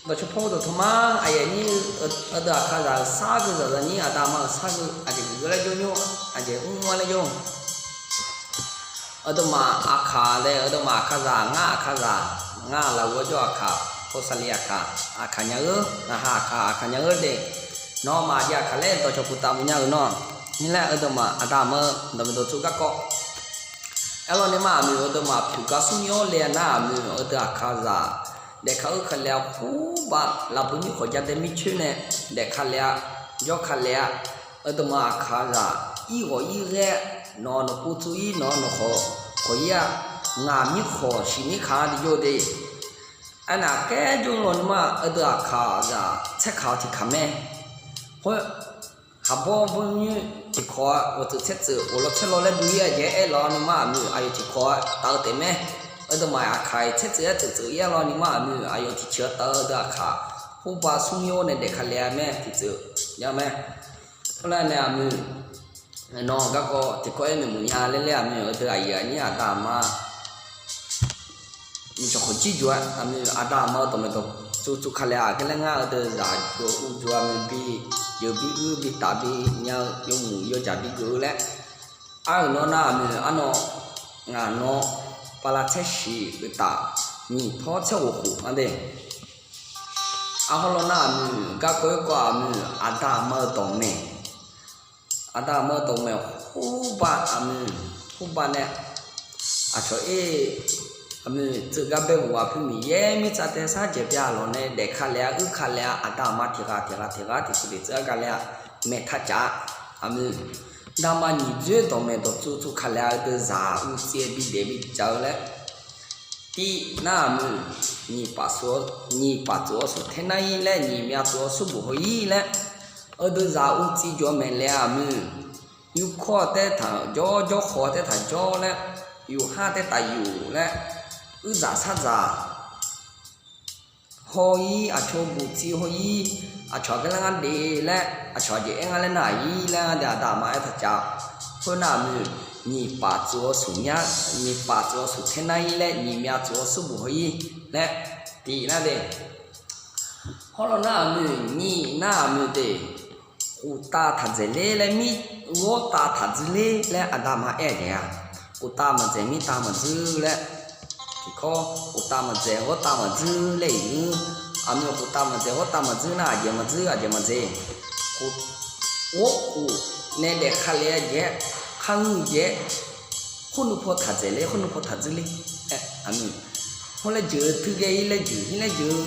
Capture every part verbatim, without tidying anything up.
Dawqtsuif paw-eu dawqtawq ma, aqyuif aqnyir, aqdui aqkazaq-euq sargui zaqzaq nyir, aqda aqma-euq sargui aqjeq geuf-eu laer jawr nymr, aqjeq mr-a laer jawr. Aqduimaf aqkaq laer, aqduimaf aqkazaq, ngar aqkazaq, ngar lafghof-aer jawr aqkaq, hawsaqli aqkaq, aqkaq nya-eu, ngaqha aqkaq, aqkaq nya-eu de. Nawmaf aqjeq aqkaq laer dawqcawq puq taf maqnya-euq nawr, nir laer aqduimaf aqda aqma-eu dawqmaeq dawqtsov garkawv. Aerlawr nirmar aqmuiq aqduimaf pyuq gar smr nymr-awr le-a nar aqmuiq aqdui aqkazaq daefka-eu kale-a khoerbav lafbu nyir khawq jadae mircoer nae daefka le-a, jawrka le-a. Aqduimaf aqkazaq irghawq ir ghae, nawq nawq pov tsov ir, nawq nawq khawq khawq ir-a, ngaq mirkhawq shiq mirkaq-anr de jawr de. Aernar kaer jawr lawnmr-aq, aqdui aqkaqzaq tsaerkaq-awr tiqkaq mae. Khoer, khaqbawr bawrnyoer tiqkawv-a ghawqtsuif tsaertsuif ghawqlaw tsaerlaw laer dui-ir-a jeq aerlawr nirmar aqmuiq aqyawf tiqkawv-a taf-eu taef mae. Aqduimaf aqkaq-iq tsaertsuif-aer tsuif tsuif-ir-a lawr nirmar aqmuiq aqyawf tiqceuq-a taf-eu deuq aqkaq, khoerbav smr nymr nae daefka le-a mae tiqtsuif nya mae. Khoerlar nae aqmuiq nawq garkawv tiqkawv-aer maeqmuiq nya laer laer aqmuiq aqdui aqyuif aqnyir aqda aqma Miqcawq khawf jir jov-a, aqmuiq aqda aqma-eu dawqmaeq dawqtsov tsov ka le-a, aqgeu laer ngar aqdui zaq jov uv jov-a, aqmuiq bi jeuq bi uir bi taf bi nya-eu yawmuiq yawjaq bi geuf-eu laer. Arhuiq nawr nar aqmuiq arnan ngaq nawr bala tsaer shiq uiq taf nyiq tawr tsaer ghof khof-anr de. Arhawr lawr nar aqmuiq garkawv-aer kawv aqmuiq aqda aqma-eu dawqmaeq Aqda aqma-eu dawqmaeq khoerbav aqmuiq khoerbav nae aqcawq-ir aqmuiq tseuv gar bae ghaq poer Miqyaer mirtsaq tae sar dzaeq bya lawq nae daefka le-a uirka le-a aqda aqma tiq ghaq tiq ghaq tiq ghaq tiqsiq tiqsiq-aer ga le-a maeqtaq caf-a. Aqmuiq dama nyiq dzoer dawqmaeq dawqtsov tsov ka le-a aqdui zaq uv tsaev bi daef bi jaq-eu laer tiv nar aqmuiq nyiq paf tsof-awr, nyiq paf tsof-awr smr taer nar-ir laer nyiq myav tsof-awr smrbof haw-ir laer aqdui zaq uv tsaev jawr maeq le-a aqmuiq yurkawr taertaq jawr, jawrkhawq taertaq jawr laer yufhar taertaq yuf laer uirzaq sardzaq haw-ir aqcawq bof tsaev haw-ir aqcawq aqgeu laer ngar def laer aqcawq aqjeq aer ngar laer nar-ir laer ngar deuq aqda aqma aertaq caf-a. Khoernar aqmuiq nyiq paf tsof-awr smr myav, nyiq paf tsof-awr smr taer nar-ir laer nyiq myav tsof-awr smrbof haw-ir laer tiv nar de. Hawrlawq nar aqmuiq nyiq nar aqmuiq de. Khoftav taq dzaeq ler laer mir, ghawrtav taq dzuir ler laer aqda aqma aer-eu jeq-a. Khoftav maqdzaeq mirtav maqdzuir laer tiqkawv khoftav maqdzaeq ghawrtav maqdzuir laer iqnmr. Aqmuiq khoftav maqdzaeq ghawrtav maqdzuir nar aqjeq maqdzuir aqjeq maqdzaeq. Ghawrkhof nae daefka le-a jeq-aer kharmr jeq-aer khoernuiv paw taq dzaeq ler khoernuiv paw taq dzuir ler. Aqmuiq hawr laer jeuq-eu teugar-ir laer jeuq hir laer jeuq-eu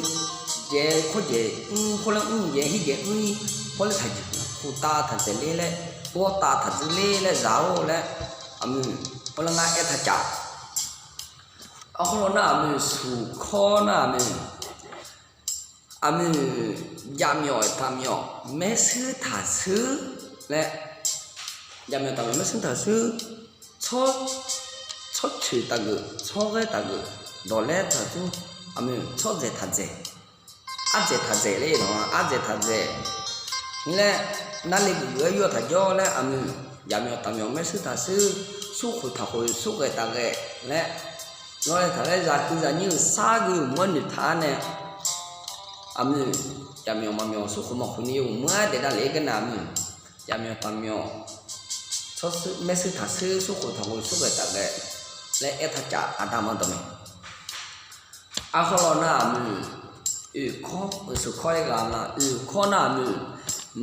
jaeq-eu khawr jaeq mr khoer laer mr jaeq hir jaeq mr-ir hawr laer taq jeuq khoftav taq dzaeq ler laer ghawrtav taq dzuir ler laer zaq-or laer aqmuiq hawr laer ngar aertaq caf. Arhawr lawr nar aqmuiq suqkawr nar aqmuiq aqmuiq jaqmyawf taqmyawf maershuir taqshuir laer, jaqmyawf taqmyawf maershuir taqshuir, tsawrcoeq taqgeuf tsawrghae taqgeuf dawqlaer taqtur, aqmuiq tsawrdzaeq taqdzaeq ardzaeq taqdzaeq laer, ardzaeq taqdzaeq laer, narle geufgeuf-aer yur-a taqjawr laer aqmuiq jaqmyawf taqmyawf maershuir taqshuir, smrkhoeq taqkhoeq smrghae taqghae laer, lawrlae taqlaer zaqkeuv zaqnyir-euq sargui uqmeur noeqtaq-ar nae aqmuiq jaqmyawf maqmyawf smrkhoeq maqkhoeq ni yawmuiq-aer daef davlef-aer geur nar aqmuiq jaqmyawf taqmyawf maershuir taqshuir smrkhoeq taqkhoeq smrghae taqghae laer aertaq caf aqda aqma dawqmaeq. Arhawr lawr nar aqmuiq oeqkawr, oeqsuq kawr-aer ghaq nar oeqkawr nar aqmuiq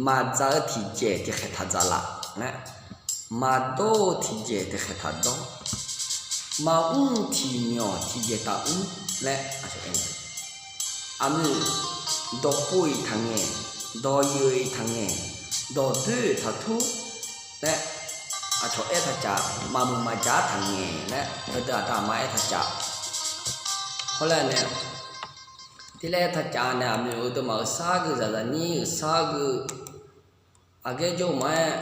maqdzaq-eu tiqjeq tiqkhaeq taqdzaq laf laer, maqdawr-eu tiqjeq tiqkhaeq taqdawr, maqmr-eu tiqmyawf tiqjeq taqmr laer aqmuiq dawqpov-iq taqngaeq, dawqyeuq-iq taqngaeq, dawqdoer-iq taqtur laer aqcawq aertaq caf, maqmuiq maqjaq-ar taqngaeq laer heudeuq aqda aqma aertaq caf. Hawrlae nae tiqlaer aertaq caf nae aqmuiq-euq deuq maf-euq sargui zaqzaq nyir-euq sargui aqghaer jawr-eu ma-aer,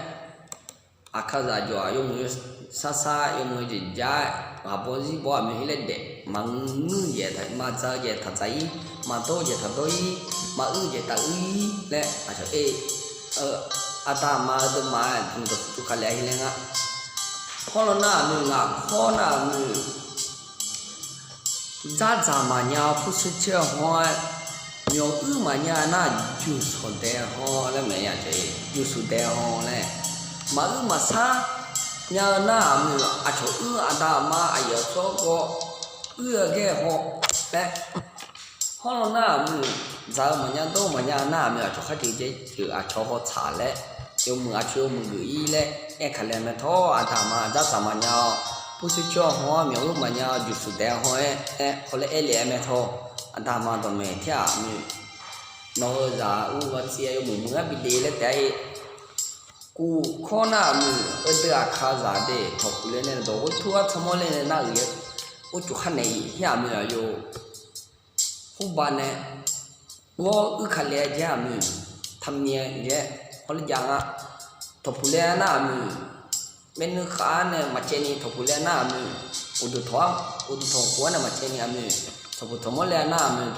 aqkazaq jawq-aq yawmuiq sarsar yawmuiq jeq jar-aer ghaqbaw zirbaw aqmuiq hir laer daef, maqngeur-eu jeq maqdzaq-eu jeq taqdzaq-ir, maqdawr-eu jeq taqdawr-ir, maqur-eu jeq taqur-ir laer aqcawq-e aqda aqma-eu deuq maf-aer dawqtsuif tov ka le-a hir laer ngar. Hawrlawr nar aqmuiq ngaq hawr nar aqmuiq dzardzaq maqnya-awr purser coer-eu hawr-aer Myawq uir maqnya nar, juqsawq dae haw laer maeq-a jeq, juqsawq dae haw laer, maquir maqsar nya-eu nar aqmuiq, aqcawq uir aqda aqma aqyuif aqtsawr gawr uir-eu ghae haw laer, hawrlaw nar aqmuiq, dzaq-eu maqnya dawr-eu maqnya nar aqmuiq, aqcawq khar jeq jeq-euq aqcawq haw tsaq laer, yawmuiq aqcawq yawmuiq geuf-ir laer aerkaq le mae tawr, aqda aqma dzardzaq maqnya-awr, purshuir coer haw-awr myawq uir maqnya-awr juqsawq dae haw-aer aer hawlaer aer le-aer mae tawr, aqda aqma dawqmaeq tir-aq aqmuiq, nawq-euq zaq ur ghawrtsaev yawmuiq muiq-aer bi le laer taef-aer, kuv kawr nar aqmuiq, heudeuq aqkaqzaq de tawqpuq le nae dawq ghoer tur-awr tsawrmawr le nae nar-euq yaer, urcuf khar naeq-iq hir aqmuiq aqyawf, khoerba nae ghawr uir ka le-aer jaer aqmuiq, taqmyaer jaer hawler jav nga, tawqpuq le-aer nar aqmuiq, maernmr khav-ar nae maqcaevni tawqpuq le-aer nar aqmuiq, uqduq tawq-ar, uqduq tawq khof-ar nae maqcaevni aqmuiq, tawqpuq tawqmawr le-aer nar aqmuiq,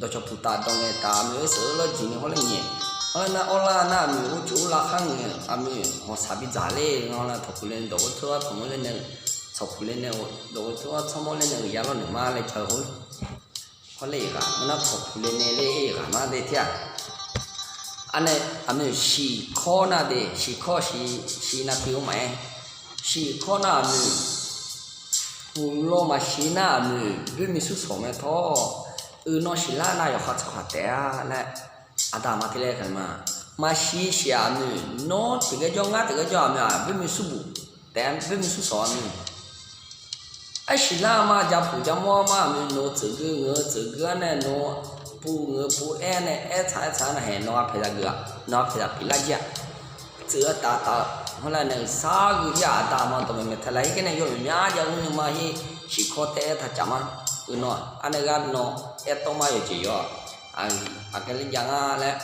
dawqcawq puq taf dawq ngaeq taf aqmuiq, oer seuq-eu lawr jeq ni hawler ngaeq, hawler nar awrlar nar aqmuiq, urcuf urla khar ngaeq aqmuiq, hawq saq bi dzaq ler-eu nga laer tawqpuq le nae dawq ghoer tur-awr tsawrmawr le nae, tawqpuq le nae dawq ghoer tur-awr tsawrmawr le nae uiqya lawr naeq ma laer ja-eu hawr hawler-iq ghaq nar tawqpuq le nae ler-iq ghaq nar de tir-aq, anae aqmuiq shiqkawr nar de, shiqkawr shiq, shiq nav tiv-eu maqaer, shiqkawr nar aqmuiq, puqlaw maqshiq nar aqmuiq, boermiq smrshawq mae tawr, uiqnan shiqlar nar yawqha tsawrhaq taef-a laer, aqda aqma tir laer kaq ma. Maqshiq shiq aqmuiq, nawr tiqghae jawr ngar tiqghae jawr aqmuiq-aq, boermiq smrbuq taef-a, boermiq smrshawq aqmuiq. Aersiqlar ma, japuq jamawr ma aqmuiq, nawq-eu tseufgui ngeur-eu tseufgui-ar nae nawq-eu puq ngeur-eu puq aer nae aertsaq aertsaq-ar nae haeq nawq-a paeqzaq geuf-aq, nawq-a paeqzaq pyeuflar jir-aq, tseuf-eu taf taf-eu hawrlar nae-euq sar gui jir-aq, aqda aqma dawqmaeq maeq taq laf hir gar nae yawmyaq mya jav ur nuima hir, shiqkawr taef-aer taq caf ma. Uiqnan-aq arnae gar nawr aertawv ma yawqjeq yawr-aq, aqgeu ler jav nga laer,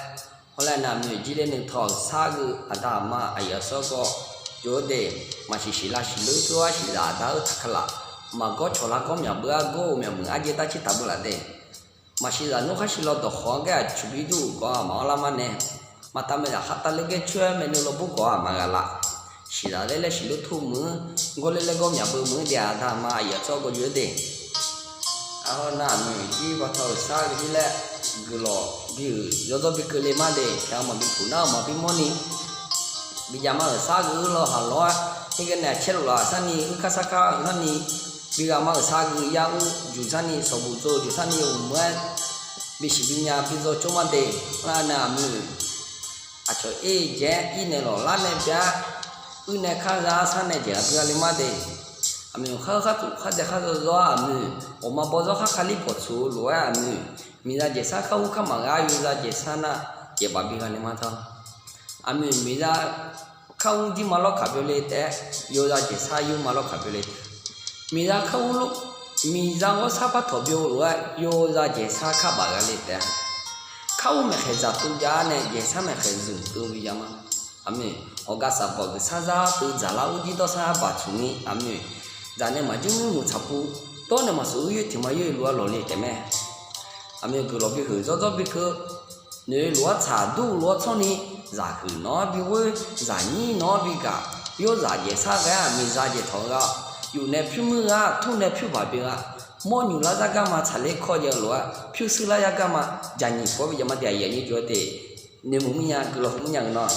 hawrlar nae aqmuiq jir ler nuitawq-euq sar gui aqda aqma aqyuif aqsur gawr jov-eu de, maqsiq siqlar siqlur tov-ar siqzaq aqda-eu taq kaqlaf, maqgawr cawqlar gawr myaq beu-ar gawr-eu myaqmuiq arjaev darcir taq beu laf de. Maqsiq zaqnmr khar siq law dawqkhawq-anr gaer-aq cuqbir dur-euq gawq-aq maqawr lar mar nae, maqtav maeqzaq khartav ler gaer coer-aer maeqnu law bur gawq-aq maqghaq laf. Siqzaq laer laer siqlur tov muiq-anr, gawr ler laer gawr myaq beu muiq-anr de, aqda aqma aqyuif aqsur gawr jov-eu de. Arhawr nar aqmuiq jir bataw-euq sar gui jir laer, guiqlanq bi-euq yawdzawr bi keuvle mar de, tiq ghaq maqbi puq nar-eu maqbi mawrni, bi jav mar-euq sar gui-eu law haq lawr-aer, tirghae nae aqcaer luf laf sharni, uirkar sarkar-eu sharni, bi ghaq mar-euq sar gui yar ur juq sharni, sawqbuq dzaw-eu juq sharni, uqmur-aer bisiq binya bi dzaw cawr mar de. Arnav aqmuiq, aqcawq ir-eu jaer ir nae lawq lar nae bya, uir nae kar za-ar sar nae jeq ghaq bi ghaq le mar de. Aqmuiq khar-eu khar tuf khar dae khar zawzawr-ar aqmuiq, ghawqma bawzawr khar kali pawqtsuq-eu lof-aer aqmuiq, miqzaq jaeqsar khar ur khar maqgha-ar yawzaq jaeqsar nar, jaeqbaf bi ghaq le mar ta. Aqmuiq miqzaq kar ur dirma lawr kaq byovle taef-aer, yawzaq jaeqsar yurma lawr kaq byovle taef. Miqzaq kar ur, miqzaq ghawrsar par tawq byov lof-aer yawzaq jaeqsar kar baf ghaq le taef-a. Kar ur maeqkhaeq dzaqtuv jav-ar nae jaeqsar maeqkhaeq zmq tuv bi jav ma. Aqmuiq, hawqgav saqbawq geuf sar zar teu dzaqlar ur jir dawrsar baq tsuq ni aqmuiq, dzaq nae maqjir muir muiq tsaq pu, dawr nae maqsof ur yoer tiq ma yoer lof-aer lawq le taef mae. Aqmuiq guiqlanq bi huiq zawrzawr bi keuv, noeq lof-aer tsaq dur lof-aer tsanr ni, zaqhuiq nawq-anr bi ghoer, zaqnyir nawq-anr bi gaq, yawrzaq jaeqsar ghae-ar miqzaq jaeqtawq gha, yuf nae pyur muir gha, tur nae pyur baq bi gha, mawrnymq lar zar garma tsaqler kawr jav-eu lof-aer pyurshuir lar yar garma, jaqnyiq pawr bi jav ma de, aqyuif aqnyir jov-aer de, noeqmuiq mirnya guiqlanq huiq mirnya-euq nan